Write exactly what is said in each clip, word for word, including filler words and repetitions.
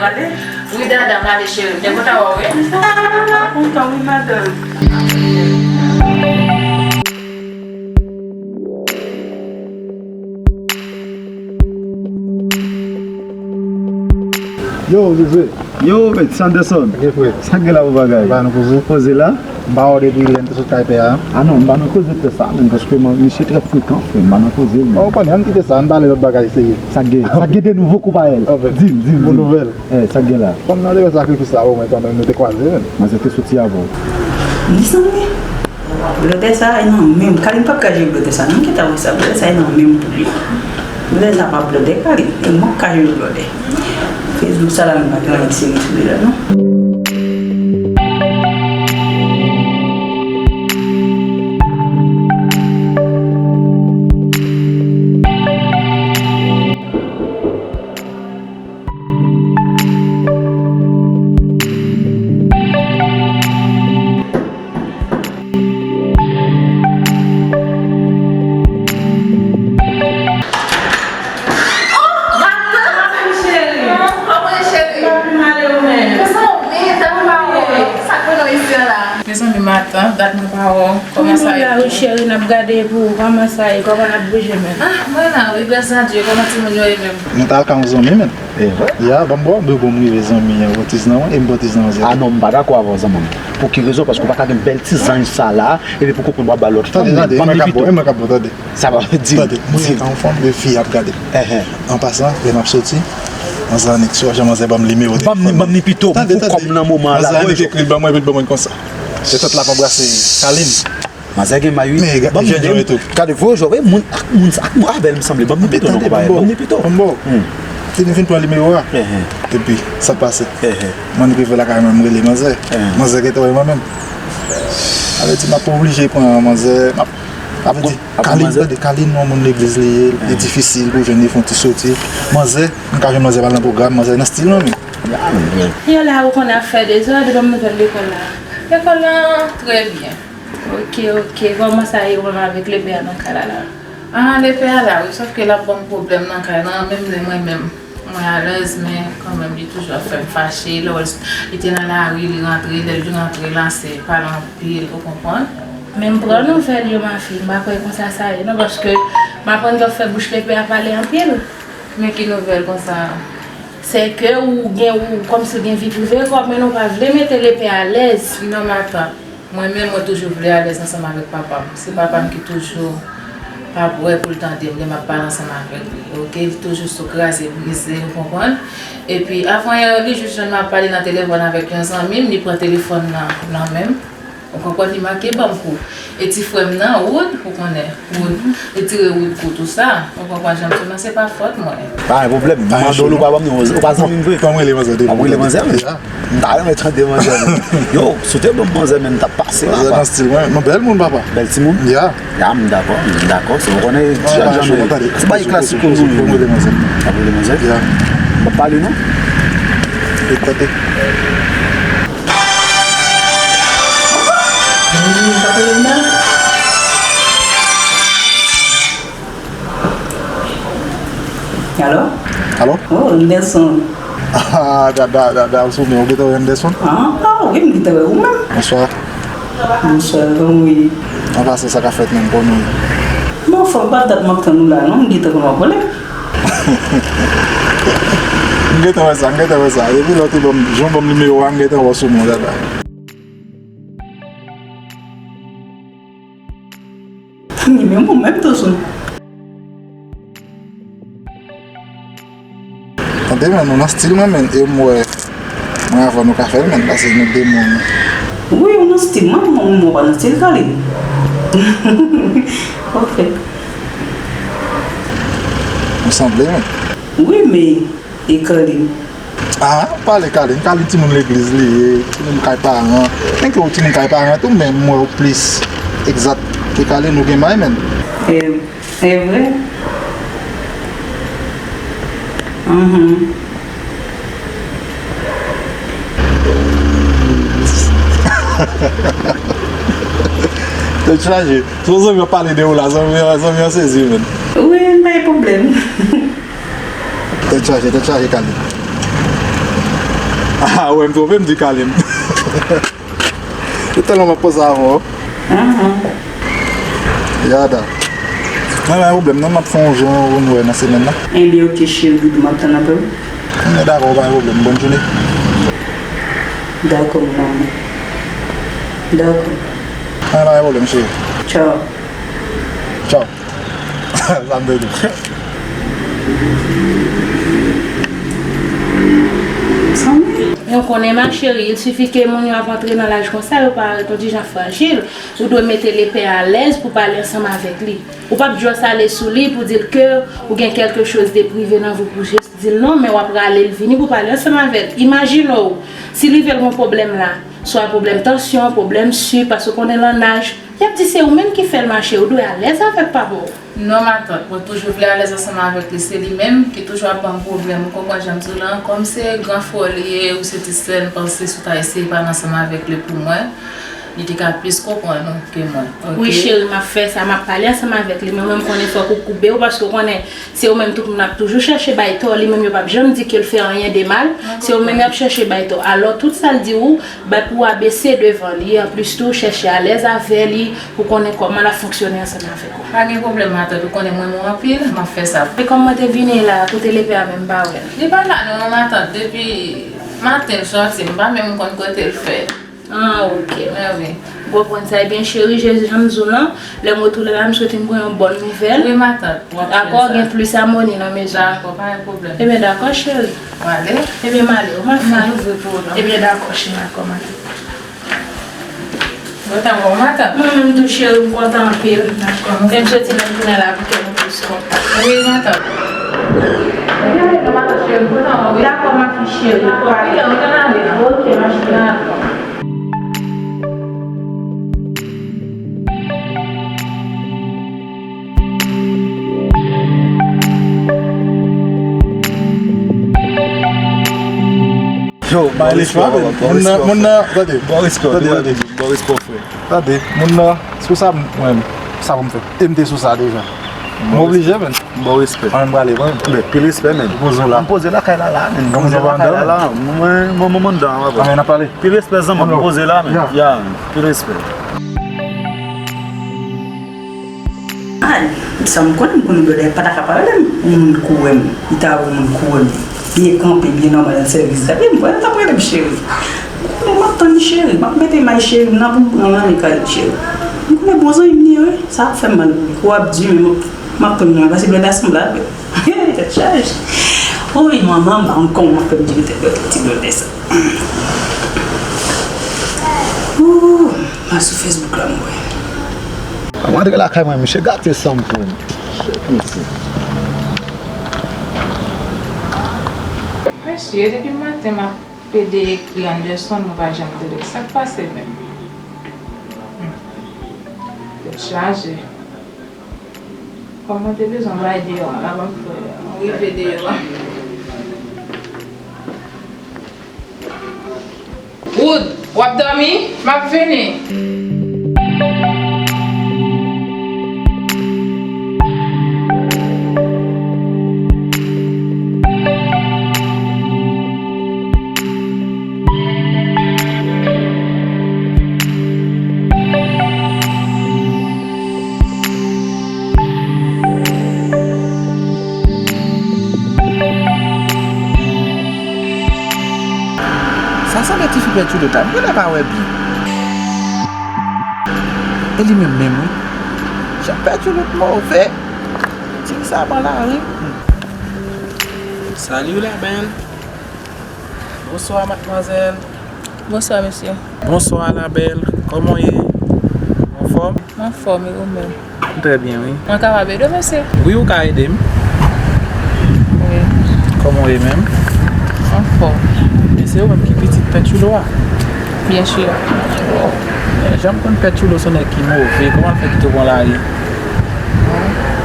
Wi, dada, m ale, cheri. M te kontan wè w, wi. Ah, kontan, wi, madanm. Yo, José. Yo, mèt, Sanderson. Gen frè. Sa k gen la, bon bagay? Ba nou koze. Koze la? M pa wè w depi lè m te sot kay pè a. Ah non, m pa nan koze pè sa, menm, paske man, misye trè frekan, frè, m pa nan koze, menm. Oh, ou konnen, ann kite sa, ann pale lòt bagay serye. Sa k gen, sa k gen de nouvo, Koupayèl? Anfèt, di m, di m, bon di m. Nouvèl. Eh, sa k gen la? Kòm nan te fè sakrifis la, omwen kanmenm, nou te kwaze, menm. Manzè te soti avè w. Mezanmi, blòdè sa a nan men m. Kalin p ap ka jere blòdè sa a, non, m gentan wè sa, blòdè sa a nan men m pou li. Blòdè sa a pa blòdè Kalin, e mwen k ka jere blòdè. Facebook sa la, nou pa gen anyen serye sou li la, non. Mezanmi, matant, dat mwen pa wè w. Kòman sa ye? Nou la, wi, cheri, n ap gade pou ou. Kòman sa ye? Kòman n ap bouje menm? Ah, mwen la, wi, gras a Dye. Kòman timoun yo ye menm? Nou t al ka yon zanmi, menm. E vre? Ya, ban m bò, bon, bon, m rive zanmi an, bò ti zanmi an, e m bò ti zanmi an. Ah non, m pa dakò avè w, zanmi m. Pou ki rezon? Paske w pa ka gen bèl ti zanj sa la, epi pou konprann w ap ba lòt fanm, tande, tande, ban m li pito. E mwen k ap bò, tande. Sa pa vle di. Tande, mwen gen yon fanm, de fi ap gade. An pasan, lè m ap soti, manzè annik sou, jan manzè ban m nimewo telefòn. Ban m ni, ban m ni pito, pou kòm nan moman an la. Manzè annik ekri l ban mwen, epi l ban mwen konsa. Se tèt la ap anbrase Kalin. Manzè gen may, wi. Ban m jan yo tou. Gade, voye jò, wi, moun, ak moun, ak moun, avè l, m sanble. Ban m ni pito, non, konpayèl. Ban m ni pito. Ban m bò. Te vin pran nimewo a. Epi, sa k pase? Mwen rive lakay mwen, m rele manzè. Manzè gentan wè mwen menm. Sa vle di, m ap oblije pran manzè, m ap Sa vle di, Kalin, tande, Kalin, yon moun legliz li ye, li difisil pou jwenn li fè yon ti soti. Manzè, m ka jwenn manzè pa nan pwogram, manzè nan stil mwen menm. Yo la, ou konn ap fè dezòd, ban m nouvèl lekòl la. Lekòl la, trè byen. Ok, ok, kòman sa ye, ou menm avèk lepè a nan kay la la? Ah, lepè a la, wi, sòf ke l ap ban m pwoblèm nan kay la, menm lè mwen menm. Mwen alèz, men kanmenm, li toujou ap fè m fache. Lè w wè l, li te nan lari, li rantre, lè li rantre la, se pale anpil, ou konprann? Men m pran nouvèl yo, ma fille, m pa kwè konsa sa ye, non, paske m aprann ke w fè bouch lepè a pale anpil. Men ki nouvèl konsa? Se ke ou gen, ou, kòmsi w gen vi prive kò, men nou pa vle mete lepè alèz. Non, matant. Mwen menm, mwen toujou vle alèz ansanm avèk papa m. Se papa m ki toujou pa prè pou l tande m lè m ap pale ansanm avèk li, oke? Li toujou sou kraze, brize, ou konprann? Epi, avanyè, li jis jwenn m ap pale nan telefòn avèk yon zanmi m, li pran telefòn nan nan men m, ou konprann, li make ban m kou. E ti frè m nan, Wood, ou konnen, Wood, li tire Wood kou tou sa, ou konprann jan m di w, men se pa fòt mwen. Pa gen pwoblèm. M mande w, ou pa ban m non, ou pa zanmi m vre. Ban m rele manzè de. W ap rele manzè, wi. M ta renmen tande manzè, men. Yo, si w te ban m manzè, men, m t ap pase la, papa. Manzè nan stil mwen. Non, bèl moun, papa. Bèl timoun? Ya. Ya, m dakò, m dakò. Se, ou konnen, ti jan jan nou ye. Se pa klasiko nou ye. Ban m rele manzè. W ap rele manzè? Ya. M p ap pale, non. E kote? Alo? Alo? Oh, Anderson. Ah, dada, dada, ou sou men, ou gentan wè Anderson? Ah, ah, wi, m gentan wè ou menm. Bonswa. Bonswa, kòman w ye? An pasan, sa k ap fèt menm, kòman w ye? M anfòm, pa dat m ap tann ou la, non, m gentan konn w ap rele. M gentan wè sa, m gentan wè sa. Depi lè w te ban m, jan w ban m nimewo a, m gentan wè w sou men, dada. Nimewo menm tou sou. Tande, men, nou nan stil mwen, men, e m wè, mwen avè w nou ka fè l, men, paske nou de moun. Wi, ou nan stil mwen, mwen, mwen pa nan stil Kalin. Ok. Nou sanble, men. Wi, men, e Kalin? Ah, pale Kalin. Kalin timoun legliz li ye, timoun kay paran. Menm ke ou timoun kay paran tou, men m wè ou plis egzat ke Kalin, ou gen may menm. E, e vre? Mhm. Tèt chaje. Se yon zanmi ap pale de ou la, zanmi an, zanmi an sezi, menm. Wi, pa gen pwoblèm. Tèt chaje, tèt chaje, Kalin. Ah, wè, m twonpe m di Kalim. Se tèlman m ap panse avè w. Yada. Mwen pa gen pwoblèm non, m ap fè yon jan ou nou wè nan semèn nan. Enben, oke, cheri doudou, m ap tann apèl ou. Mwen dakò, pa gen pwoblèm. Bòn jounen. Dakò, manman. Dakò. Mwen pa gen pwoblèm, cheri. Tchaw. Tchaw. Sa m te di. Sanble. Yo konnen, ma chérie, il suffit ke moun yo ap antre nan laj konsa, yo parèt yon ti jan frajil. Ou dwe mete lepè alèz pou pale ansanm avèk li. Ou p ap just ale sou li pou di l ke ou gen kèlke choz de prive nan vi w pou just di l non, men w ap rale l vini pou pale ansanm avè l. Imajine w, si li rive l gen yon pwoblèm la, swa pwoblèm tansyon, pwoblèm sik, paske w konnen lan naj, y ap di se ou menm ki fè l mache, ou dwe alèz avèk papa w. Non, matant, mwen toujou vle alèz ansanm avèk li. Se li menm ki toujou ap ban m pwoblèm. Ou konprann jan m di w lan? Kòm se gran frè w li ye, ou se ti sè l, m panse si w ta eseye pale ansanm avèk li pou mwen, li te ka plis konprann ou ke mwen. Wi, cheri, m ap fè sa, m ap pale ansanm avèk li. Men mwen, m konnen fòk ou koube w, paske w konnen se ou menm tout moun ap toujou chèche bay tò. Li menm, yo p ap janm di ke l fè anyen de mal. Se ou menm y ap chèche bay tò. Alò, tout sa l di ou, bay pou w abese devan li. Anplis tou, chèche alèz avè li pou konnen kòman l ap fonksyone ansanm avèk ou. Pa gen pwoblèm, matant. Ou konnen m renmen w anpil, m ap fè sa. E kòman te vini la, kote lepè a menm, m pa wè l? Li pa la non, matant. Depi maten l sòti, m pa menm konn kote l fè. Ah, ok. Ah, wi. M konprann sa. Ebyen, cheri, Jezi, jan m di w lan, lè m retounen la, m swete m pran yon bòn nouvèl. Wi, matant. W ap fè sa. Dakò, gen plis amoni nan mezon. Dakò, pa gen pwoblèm. Ebyen, dakò, cheri. W ale? Ebyen, m ale, wi, ma fille. M al ouvri pou ou, non. Ebyen, dakò, cheri, dakò, ma fille. Bon, ta bon, matant. Mwen menm tou, cheri, m kontan anpil. Dakò. Lè m soti la, m tounen la pou kè nou plis kontan. Wi, matant. Wi, matant, cheri, m kontan, wi. Dakò, ma fille chérie. Anpil, anpil, anpil. Ok, ma chérie. Dakò. Yo, bay lespwa, men. Moun nan, moun nan, tande. Bon respè, tande, tande. Bon respè, frè. Tande, moun nan, se pou sa, mwen, sa pou m fè. E m te sou sa deja. M oblije, men. Bon respè. Mwen, m prale, mwen. Men, pil respè, men. Poze w la. M poze lakay la, la, men. M poze lakay la, la. Mwen, mwen, mwen, mwen anndan, papa. Anben, n ap pale. Pil respè, zanmi, m poze la, men. Ya, pil respè. Ay, sa m konnen, m konnen brother pa ta ka pale m. Yon moun koure m, li ta wè yon moun koure m. Byen kanpe, byen nòmal nan sèvis la. Byen, m konnen l t ap rele m cheri. M konnen m ap tann li cheri, m ap mete may cheri m nan pou m pran nan men kay li cheri. M konnen bon zanmi m li ye, wi. Sa ap fè m mal pou li. Kou ap di, men m ap tann li, paske brother sanble avè l. Tèt chaje. Woy, manman, m pa konn kòman m ap fè m di tèt brother, ti brother sa. Ooh, m al sou Facebook la, m wè. Mwen antre lakay mwen, misye gate san m pran. Mesye, depi maten m ap pede ekri Anderson, mwen pa janm tande l. Sa k pase menm? Hmm. Tèt chaje. Kòm mwen te bezwen bay deyò a, la m ap fè, mwen rive deyò a. Wood, w ap dòmi? M ap vini. Sa sanble tifi Pètoulo ta, m genlè pa wè byen. E li menm menm, wi. Jan Pètoulo t move. Tifi sa pran lari. Salut, la belle. Bonsoir, mademoiselle. Bonsoir, monsieur. Bonsoir, la belle. Kòman w ye? Anfòm? Anfòm, e ou menm? M trè byen, wi. Mwen kapab ede w, mesye? Wi, ou ka ede m. Wi. Kòman w ye menm? Anfòm. Men se ou menm ki pitit Pètoulo a? Byen si. Jan m konn Pètoulo se yon nèg ki move, kòman l fè kite w pran lari?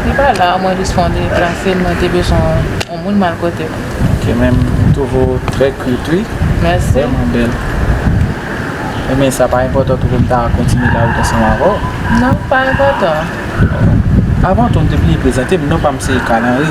Li pa la, mwen jis fè yon deplase, mwen te bezwen yon moun m al kote l. Ok, men m twouve w trè cute, wi. Mèsi. Vrèman bèl. Men sa pa enpòtan tou pou m ta kontinye lawout ansanm avè w. Non, pa enpòtan. Avan tou, m te bliye prezante m, non pa m se Ecard Henry.